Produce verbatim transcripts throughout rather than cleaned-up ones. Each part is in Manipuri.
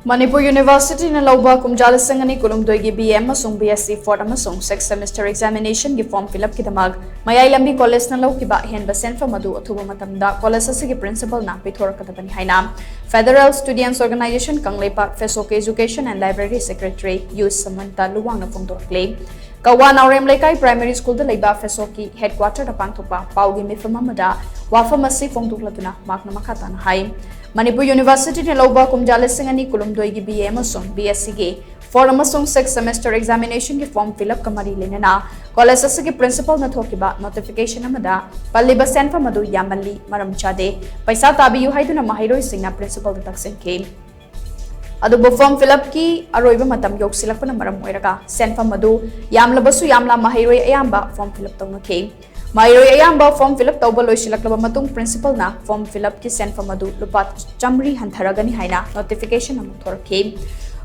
ꯃꯅꯤꯄꯨꯔ ꯌꯨꯅꯤꯚꯔꯁꯤꯇꯤꯅ ꯂꯧꯕ ꯀꯨꯝꯖꯥ ꯂꯤꯁꯤꯡ ꯑꯅꯤ ꯀꯨꯟꯍꯨꯝꯗꯣꯏꯒꯤ B A ꯑꯃꯁꯨꯡ B S C fourth ꯑꯃꯁꯨꯡ sixth semester examination ꯒꯤ form fill up ꯀꯤꯗꯃꯛ ꯃꯌꯥꯏ ꯂꯝꯕꯤ ꯀꯣꯂꯦꯖꯅ ꯂꯧꯈꯤꯕ ꯑꯍꯦꯟꯕ ꯁꯦꯟꯐꯝ ꯑꯗꯨ ꯑꯊꯨꯕ ꯃꯇꯝꯗ ꯀꯣꯂꯦꯖ ꯑꯁꯤꯒꯤ principalꯅ ꯄꯤꯊꯣꯔꯛꯀꯗꯕꯅꯤ ꯍꯥꯏꯅ Federal Students Organisation Kangleipak, FESOCꯀꯤ Education and Library Secretary U ꯁꯃꯟꯇ ꯂꯨꯋꯥꯡꯅ ꯐꯣꯡꯗꯣꯔꯛꯂꯤ꯫ ꯀꯛꯋꯥ ꯅꯥꯎꯔꯦꯝ ꯂꯩꯀꯥꯏ primary schoolꯗ ꯂꯩꯕ FESOCꯀꯤ headquarterꯗ ꯄꯥꯡꯊꯣꯛꯄ ꯄꯥꯎꯒꯤ ꯃꯤꯐꯝ ꯑꯃꯗ ꯋꯥꯐꯝ ꯑꯁꯤ ꯐꯣꯡꯗꯣꯛꯂꯗꯨꯅ ꯃꯍꯥꯛꯅ ꯃꯈꯥ ꯇꯥꯅ ꯍꯥꯏ, ꯃꯅꯤꯄꯨꯔ ꯌꯨꯅꯤꯚꯔꯁꯤꯇꯤꯅ ꯂꯧꯕ ꯀꯨꯝꯖꯥ ꯂꯤꯁꯤꯡ ꯑꯅꯤ ꯀꯨꯟꯍꯨꯝꯗꯣꯏꯒꯤ B A ꯑꯃꯁꯨꯡ B S Cꯒꯤ fourth ꯑꯃꯁꯨꯡ sixth semester examinationꯒꯤ form fill upꯀ ꯃꯔꯤ ꯂꯩꯅꯅ ꯀꯣꯂꯦꯖ ꯑꯁꯤꯒꯤ principalꯅ ꯊꯣꯛꯈꯤꯕ notification ꯑꯃꯗ ꯄꯜꯂꯤꯕ ꯁꯦꯟꯐꯝ ꯑꯗꯨ ꯌꯥꯝꯃꯜꯂꯤ, ꯃꯔꯝ ꯆꯥꯗꯦ, ꯄꯩꯁꯥ ꯇꯥꯕꯤꯌꯨ ꯍꯥꯏꯗꯨꯅ ꯃꯍꯩꯔꯣꯏꯁꯤꯡꯅ principalꯗ ꯇꯛꯁꯤꯟꯈꯤ꯫ ꯑꯗꯨꯕꯨ form fill upꯀꯤ ꯑꯔꯣꯏꯕ ꯃꯇꯝ ꯌꯧꯁꯤꯜꯂꯛꯄꯅ ꯃꯔꯝ ꯑꯣꯏꯔꯒ ꯁꯦꯟꯐꯝ ꯑꯗꯨ ꯌꯥꯝꯂꯕꯁꯨ ꯌꯥꯝꯅ ꯃꯍꯩꯔꯣꯏ ꯑꯌꯥꯝꯕ form fill up ꯇꯧꯅꯈꯤ꯫ ꯃꯍꯩꯔꯣꯏ ꯑꯌꯥꯝꯕ form fill up ꯇꯧꯕ ꯂꯣꯏꯁꯤꯜꯂꯛꯂꯕ ꯃꯇꯨꯡ principalꯅ form fill upꯀꯤ ꯁꯦꯟꯐꯝ ꯑꯗꯨ ꯂꯨꯄꯥ ꯆꯥꯃꯔꯤ ꯍꯟꯊꯔꯒꯅꯤ ꯍꯥꯏꯅ notification ꯑꯃ ꯊꯣꯔꯛꯈꯤ꯫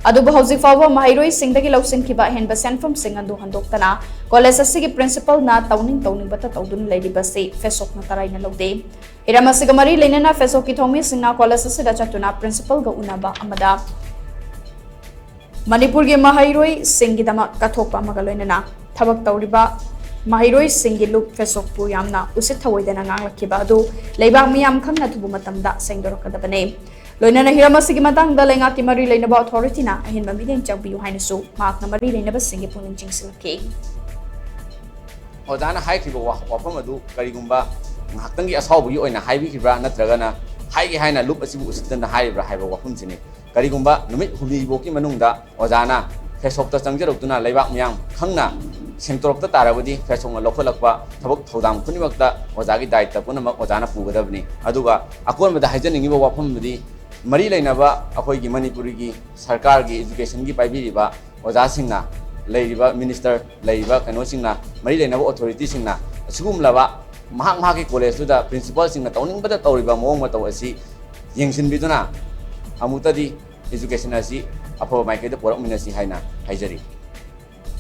ꯑꯗꯨꯕꯨ ꯍꯧꯖꯤꯛ ꯐꯥꯎꯕ ꯃꯍꯩꯔꯣꯏꯁꯤꯡꯗꯒꯤ ꯂꯧꯁꯤꯟꯈꯤꯕ ꯑꯍꯦꯟꯕ ꯁꯦꯟꯐꯝꯁꯤꯡ ꯑꯗꯨ ꯍꯟꯗꯣꯛꯇꯅ ꯀꯣꯂꯦꯖ ꯑꯁꯤꯒꯤ principalꯅ ꯇꯧꯅꯤꯡ ꯇꯧꯅꯤꯡꯕꯇ ꯇꯧꯗꯨꯅ ꯂꯩꯔꯤꯕꯁꯤ FESOCꯅ ꯇꯔꯥꯏꯅ ꯂꯧꯗꯦ꯫ ꯍꯤꯔꯝ ꯑꯁꯤꯒ ꯃꯔꯤ ꯂꯩꯅꯅ FESOCꯀꯤ ꯊꯧꯃꯤꯁꯤꯡꯅ ꯀꯣꯂꯦꯖ ꯑꯁꯤꯗ ꯆꯠꯇꯨꯅ principalꯒ ꯎꯅꯕ ꯑꯃꯗ ꯃꯅꯤꯄꯨꯔꯒꯤ ꯃꯍꯩꯔꯣꯏꯁꯤꯡꯒꯤꯗꯃꯛ ꯀꯠꯊꯣꯛꯄ ꯑꯃꯒ ꯂꯣꯏꯅꯅ ꯊꯕꯛ ꯇꯧꯔꯤꯕ ꯃꯍꯩꯔꯣꯏꯁꯤꯡꯒꯤ ꯂꯨꯞ FESOCꯄꯨ ꯌꯥꯝꯅ ꯎꯁꯤꯠ ꯊꯑꯣꯏꯗꯅ ꯉꯥꯡꯂꯛꯈꯤꯕ ꯑꯗꯨ ꯂꯩꯕꯥꯛ ꯃꯤꯌꯥꯝ ꯈꯪꯅ ꯑꯊꯨꯕ ꯃꯇꯝꯗ ꯁꯦꯡꯗꯣꯔꯛꯀꯗꯕꯅꯤ꯫ ꯂꯣꯏꯅꯅ ꯍꯤꯔꯝ ꯑꯁꯤꯒꯤ ꯃꯇꯥꯡꯗ ꯂꯩꯉꯥꯛꯀꯤ ꯃꯔꯤ ꯂꯩꯅꯕ authorityꯅ ꯑꯍꯦꯟꯕ ꯃꯤꯠꯌꯦꯡ ꯆꯪꯕꯤꯌꯨ ꯍꯥꯏꯅꯁꯨ ꯃꯍꯥꯛꯅ ꯃꯔꯤ ꯂꯩꯅꯕꯁꯤꯡꯒꯤ ꯄꯨꯛꯅꯤꯡ ꯆꯤꯡꯁꯤꯜꯂꯛꯈꯤ꯫ ꯑꯣꯖꯥꯅ ꯍꯥꯏꯈꯤꯕ ꯋꯥ-, ꯋꯥꯐꯝ ꯑꯗꯨ ꯀꯔꯤꯒꯨꯝꯕ ꯉꯥꯏꯍꯥꯛꯇꯪꯒꯤ ꯑꯁꯥꯎꯕꯒꯤ ꯑꯣꯏꯅ ꯍꯥꯏꯕꯤꯈꯤꯕ꯭ꯔꯥ, ꯅꯠꯇ꯭ꯔꯒꯅ ꯍꯥꯏꯒꯦ ꯍꯥꯏꯅ ꯂꯨꯞ ꯑꯁꯤꯕꯨ ꯎꯁꯤꯠꯇꯅ ꯍꯥꯏꯔꯤꯕ꯭ꯔꯥ ꯍꯥꯏꯕ ꯋꯥꯐꯝꯁꯤꯅꯤ꯫ ꯀꯔꯤꯒꯨꯝꯕ ꯅꯨꯃꯤꯠ ꯍꯨꯝꯅꯤꯐꯥꯎꯒꯤ ꯃꯅꯨꯡꯗ ꯑꯣꯖꯥꯅ FESOCꯇ ꯆꯪꯖꯔꯛꯇꯨꯅ ꯂꯩꯕꯥꯛ ꯃꯤꯌꯥꯝ ꯈꯪꯅ ꯁꯦꯡꯗꯣꯔꯛꯇ ꯇꯥꯔꯕꯗꯤ FESOCꯅ ꯂꯧꯈꯠꯂꯛꯄ ꯊꯕꯛ ꯊꯧꯗꯥꯡ ꯈꯨꯗꯤꯡꯃꯛꯇ ꯑꯣꯖꯥꯒꯤ ꯗꯥꯏꯇ ꯄꯨꯝꯅꯃꯛ ꯑꯣꯖꯥꯅ ꯄꯨꯒꯗꯕꯅꯤ꯫ ꯑꯗꯨꯒ ꯑꯀꯣꯟꯕꯗ ꯍꯥꯏꯖꯅꯤꯡꯉꯤꯕ ꯋꯥꯐꯝ ꯑꯗꯨꯗꯤ ꯃꯔꯤ ꯂꯩꯅꯕ ꯑꯩꯈꯣꯏꯒꯤ ꯃꯅꯤꯄꯨꯔꯒꯤ ꯁꯔꯀꯥꯔꯒꯤ educationꯒꯤ ꯄꯥꯏꯕꯤꯔꯤꯕ ꯑꯣꯖꯥꯁꯤꯡꯅ, ꯂꯩꯔꯤꯕ minister, ꯂꯩꯔꯤꯕ ꯀꯩꯅꯣꯁꯤꯡꯅ, ꯃꯔꯤ ꯂꯩꯅꯕ authorityꯁꯤꯡꯅ ꯑꯁꯤꯒꯨꯝꯂꯕ ꯃꯍꯥꯛ ꯃꯍꯥꯛꯀꯤ ꯀꯣꯂꯦꯖꯇꯨꯗ principalꯁꯤꯡꯅ ꯇꯧꯅꯤꯡꯕꯗ ꯇꯧꯔꯤꯕ ꯃꯑꯣꯡ ꯃꯇꯧ ꯑꯁꯤ ꯌꯦꯡꯁꯤꯟꯕꯤꯗꯨꯅ ꯑꯃꯨꯛꯇꯗꯤ education ꯑꯁꯤ ꯑꯐꯕ ꯃꯥꯏꯀꯩꯗ ꯄꯨꯔꯛꯃꯤꯟꯅꯁꯤ ꯍꯥꯏꯅ ꯍꯥꯏꯖꯔꯤ꯫